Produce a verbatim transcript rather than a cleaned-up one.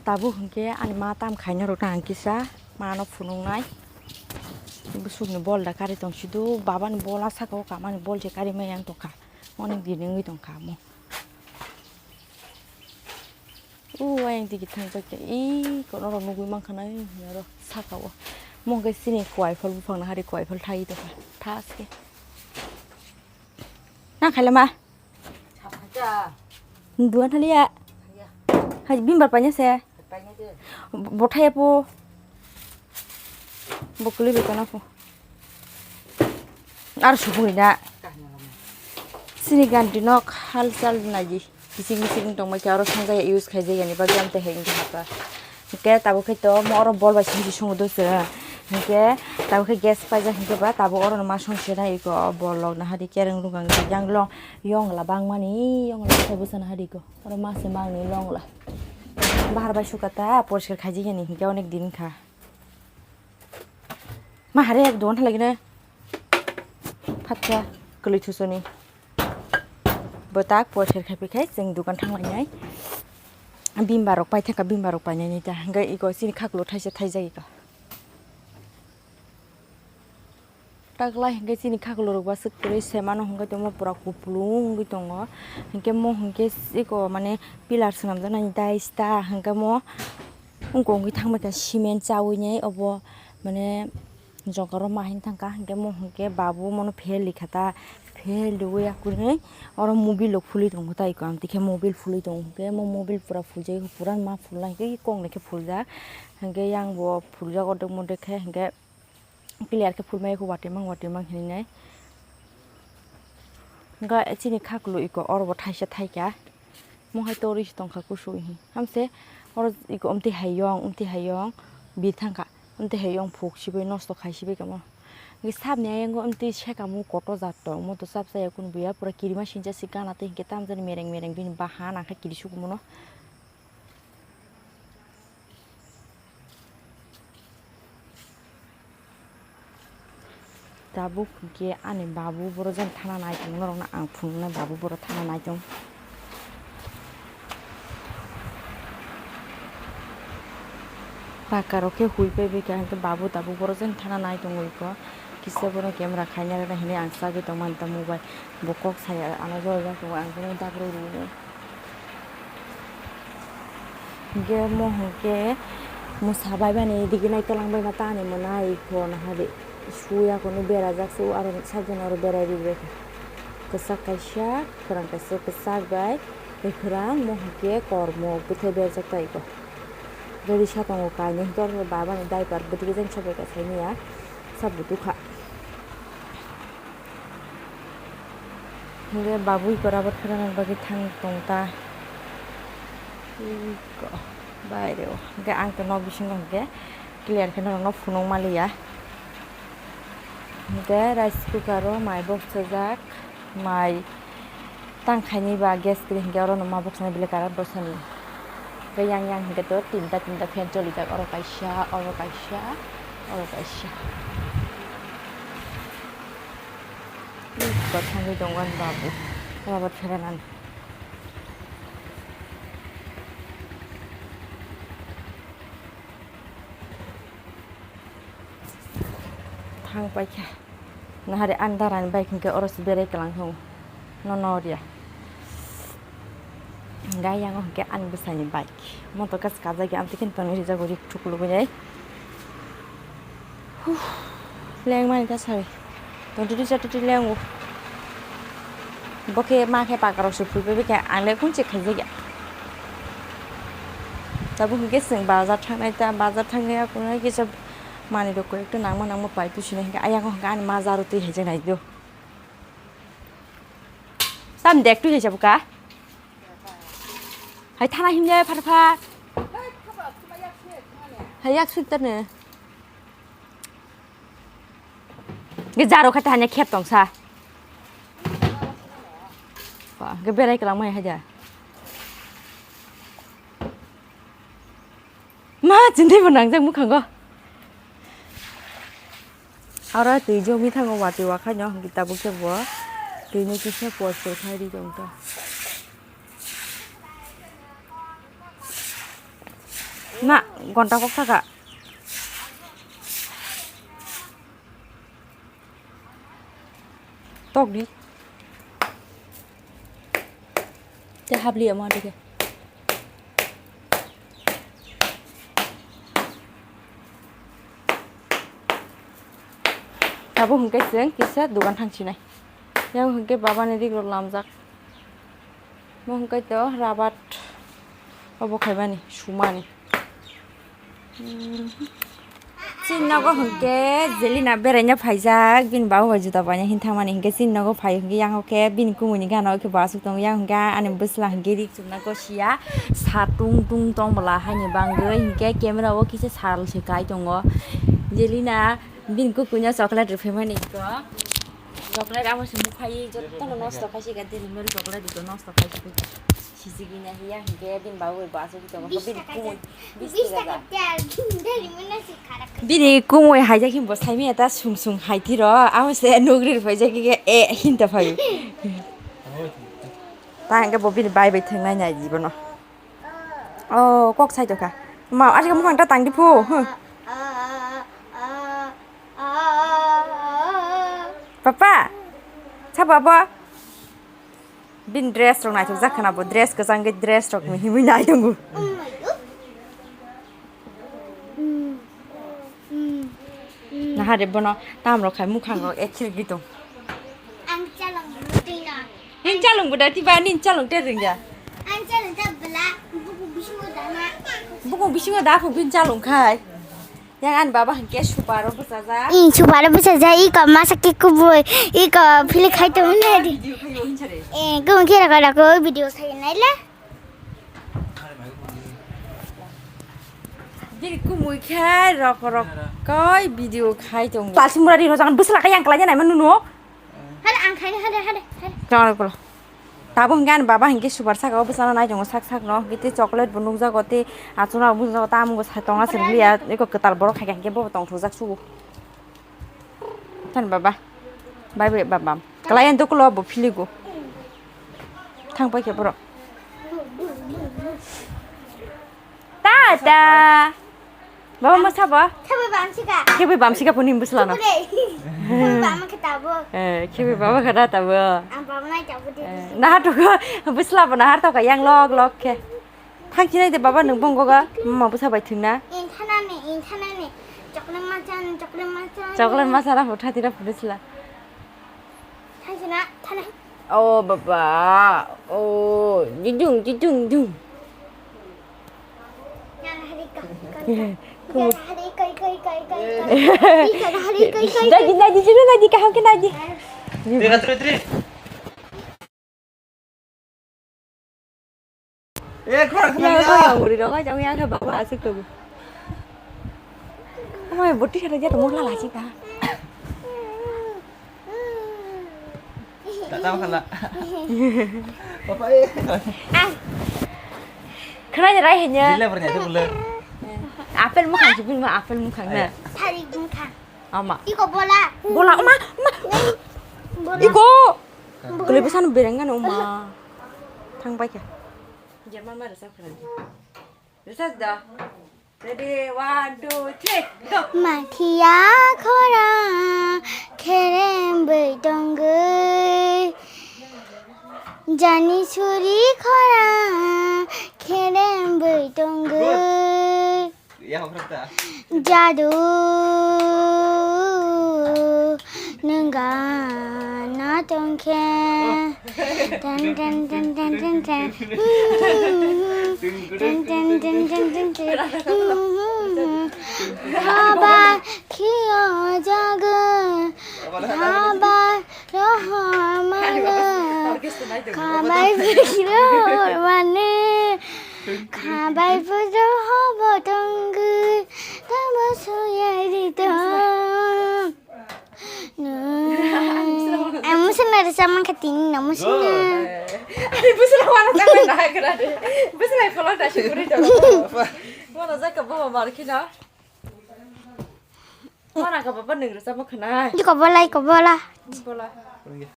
Tabuk hinkhe ani ma tam khaina rok tang kisa, ma no phunuknai. Busukni bol da kari tong sidu, baba ni bol a saka o kama ni bol se kari mai yang tongkha. Onek din wngwi tongkha mo. O ayang digi thang bai khe, ee, kono rok nugwi mankha na, ee, aro saka o. Mo hinkhe chini kuai phal buphang na hari kuai phal thai tongkha, thaske. Na khailama? Duan thaliya. Hai bimbar paina se. Bo thaya po. Bo kuli be kana po. Ar supung ina. Sini ganti nok hal chal naji. Kising kising tong mai kya aro song jaya use khai jaya ni bagam te heng hapa. Hinkhe tabuk khe to mo oro bol bai simi song do se. Hinkhe tabuk khe gas paijak hinkhe ba tabuk oro no ma song se nai iko bol lok na hari kereng rung ang yang long yong la bang mani yong la se busa na hari ko oro ma se mang ni long la. Bahar bai suka ta poriskar khai jigani hinkhe onek din kha. Ma hare ek don lagi na. Phatya kali thusoni. Bo tak poriskar khai pai khai chwng dukan thang lai nai. Bimba rok pai thangkha, bimba rok painani ta. Hwnkhe iko chini khaklo thaisa thaijak iko. Taklai hwnkhe chini khaklo rok ba swk kwrwi se mano hwnkhe tongmo pura kupulung wngwi tongo. Hwnkhe mo hwnkhe iko mane pillar swnamjaknai dais ta hwnkhe mo wngkha wngwi thangbaikha cement chawi nai obo mane. Jokaro ma hwn thangkha, hwnkhe mo hwnkhe babu mono phel rikha ta, phel riwi akwrwngwi oro mobile rok phulwi tongo ta iko, amtwi khe mobile phulwi tongo, hwnkhe mo mobile pura phuljagwi pura ma phulnai hwnkhe kok nai khe phuljak, hwnkhe yang bo phuljak ordek modek khe, hwnkhe clear khe phulmai khe watwi mang watwi mang hinwi nai. Hwnkhe chini khaklo iko oro bo thaisa thaikha. Mo hai torwi se tongkha kusu hi. Hamse oro iko omtwi hai yong, omtwi hai yong bi thangkha. Omtwi hai yong phuk sibui nosto khai sibui kamo. Ngi sabni ayang omtwi seka mu koto jat tong. Mo to sab saya kun buya pura kirima sinja si gana tei hinkhe tamjani mereng mereng bini bahan angkha kiri sukumono. Tabuk hwnkhe ani babu borok jani thana nai tongo, norokno ang phunuknai babu borok thana nai tong. Paka rok khe hui pai bai kha hwnkhe babu tabuk borok jani thana nai tongo iko. Kisa bono camera khaina rwna hinwi ang chagwi tongmani ta mobile bo kok saya ano jora jak tongo ang bono dagrwi rwwi. Hwnkhe mo hwnkhe mwsa bai bani digi nai twlang bai ma ta ani mwnai pho naha de suya kunu berajak se aro side aro berai rijak kwchak kaisa kwrang kaisa kwchak bai kwkhwrang mo hwnkhe kormo bwthai berajak tai ko gari sakango kainwi hwnkhe oro baba ni diaper bwtwi jani sobai kaisa niya sabo dukha. Hingke babui kora bo thana bagwi thang tong ta. Iko baire o. Hingke ang to nok bisingo hingke clear khe norokno phunuk maliya. Hingke rice cooker o mai boksajak, mai tang khaini ba gas kri hingke oro no ma boksani bile karar bosani. Hingke yang yang hingke to tinta tinta fan cholijak, oro kaisa, oro kaisa, oro kaisa. Iko thangwi tongo ani babu. Rabat pheranani. Thang paikha. Nahari ani darani bike hwnkhe oro se berai kwlang thung. Nono ria. Hingke ayang o hingke ani bwsani bike. Motor kaisa kajagwi amtwi khe tongwi rijak rik thuklugo nai. Huh. Lengmani ta sai. Tongtwtwi chatwtwi lengo. Bo khe ma khe paka rok se phulphi khe ang le khunchi khaijak ya. Tabuk hingke chwng bazar thangnai ta bazar thangya kunui kisa manwi rok koi ekta nangma nangma pai tu sinai hingke ayang o hingke ani ma jaro twi hai jeng nai do. Tam dek twi hai jabo ka. Hai thana himya phat phat. Hai yak sut tane. Ge jaro kha ta hanya khet tong sa. Ba, ge berai kwlang mai hai da. Ma, chindui bo nangjak mwkhango. Aro twi jogwi thango watwi wakhai no hwnkhe tabuk khe bo twi no kisa por por khai ri tong kha. Na, gonta kok saka. Tok di. Te hapli ama dike. Abo hwnkhe chwng kisa dogan thangsinai. Yang hwnkhe babani rik rok lamjak. Bo hwnkhe to rabat obo khaimani, sumani. Chini nogo hwnkhe Jelina beraina phaijak, bini babu bai juda baina hin thangmani hwnkhe chini nogo phai hwnkhe yang khe bini kumui ni gana o khe bo aswk tongo, yang hwnkhe ani bwsla hwnkhe rik chumna gosia sa tung tung tong bwla haini bangwi hwnkhe camera o kisa sal se kai tongo. Jelina bini kukui no chocolate rwphaimani kok. Chocolate abo se mukhai jotono nosto khai si ga, daily milk chocolate rok nosto khai si. Sijigwi na hiya hwnkhe bini babu bai bo aswk tongo. Bini kumui bis taka. Bini kumui haijak himbo saimaya ta sung sung hai tiro. Abo se nugri rwphaijak khe e hinta phaio. Ta hwnkhe bo bini bai bai thwngnai nai di bono. Oh, kok sai tokha. Ma, aswk mukhang ta tang di phu. Huh. Papa, sabo abo? Bini dress rok naithok jak khana bo, dress kwchang khe dress rok ni himwi nai tongo. Naha de bono tam rok khai mukhang rok ekhir gi tong. Ang chalong bwtwi no. Nini chalong bwda tiba nini chalong ter ringya. Ang chalong ta bwla bukung bisingo dana. Bukung bisingo da phung bini chalong khai. Yang ani baba hwnkhe super o bwchajak. Ih, super o bwchajak, iko masa khe kubui, iko philip khai tongmani di. Video khaio hinsa de. Eh, kubun khe raka raka video khai naile. Bini kumui khe rok rok koi video khai tongo. Palsi mura di rojak bwsla khe yang kalai nai manu no. Hade ang khai hade hade hade. Tong rok. Tabuk hwnkhe ani baba hwnkhe super saka o bwsano nai tongo sak sakno, hwnkhe tei chocolate bo nukjago tei achukno bo nukjago, tamo wngkha tongna se nukliya, eko kwtal borok hai khe hwnkhe bobo tongthokjak sugo. Thani baba, bai bai baba, kwlaiya dokulo bo philigo. Thang paikhe borok. Tata. Baba, ma sabo? Khebui bamsika. Khebui bamsika puni bwslano. Khebui bama khe tabo. Eh, khebui baba khe da tabo. Ang baba nai tabo de. Eh, nahar toko, bwsla bo nahar toko yang lok lok khe. Thang chinai de baba nwng bonggo ga, mama bwsa bai thwngna. Inthanani, inthanani. Chocolate machan, chocolate machan. Chocolate machan ra phu thati ra phu bwsla. Thang china, thana. Oh, baba. Oh, jidung, jidung, dung. Dadi, dadi, sini dadi, kaham ke dadi. Three, three, three. Eh, khora khora. Ya, ya. Khora muri rok, jang yang ke bawa asik tu. Amai boti sana dia temur lah lagi kah. Tak tahu kan lah. Papa eh. Khana je rai hanya. Dile bernya tu bule. Apel mukhang sih, apel mukhang na. Thari mukhang. Ama. Iko bola. Bola, ama, ama. Bola. Iko. Bola. Kuli pesan bereng kan, uma. Thang pai khe. Jerman ma resap khana. Resap da. Ready, one, two, three, go. Mathiya khora kherem boi tongoi. Jani suri khora kherem boi tongoi. Jadu nungana tongkhe. Tan, tan, tan, tan, tan, tan. Tan, tan, tan, tan, tan, tan. Haba khiyo jaga. Haba rohamana. Khabai bujro mane. Khabai bujro hobo tongwi. Tamo suyari tong. Ang musana resa mangkha tini no musana. Ani busra wana ta na kra de. Busra phola ta shukuri to. Wana jaka baba markhina. Wana ka baba nung resa makhana. Di kobola, kobola. Bola.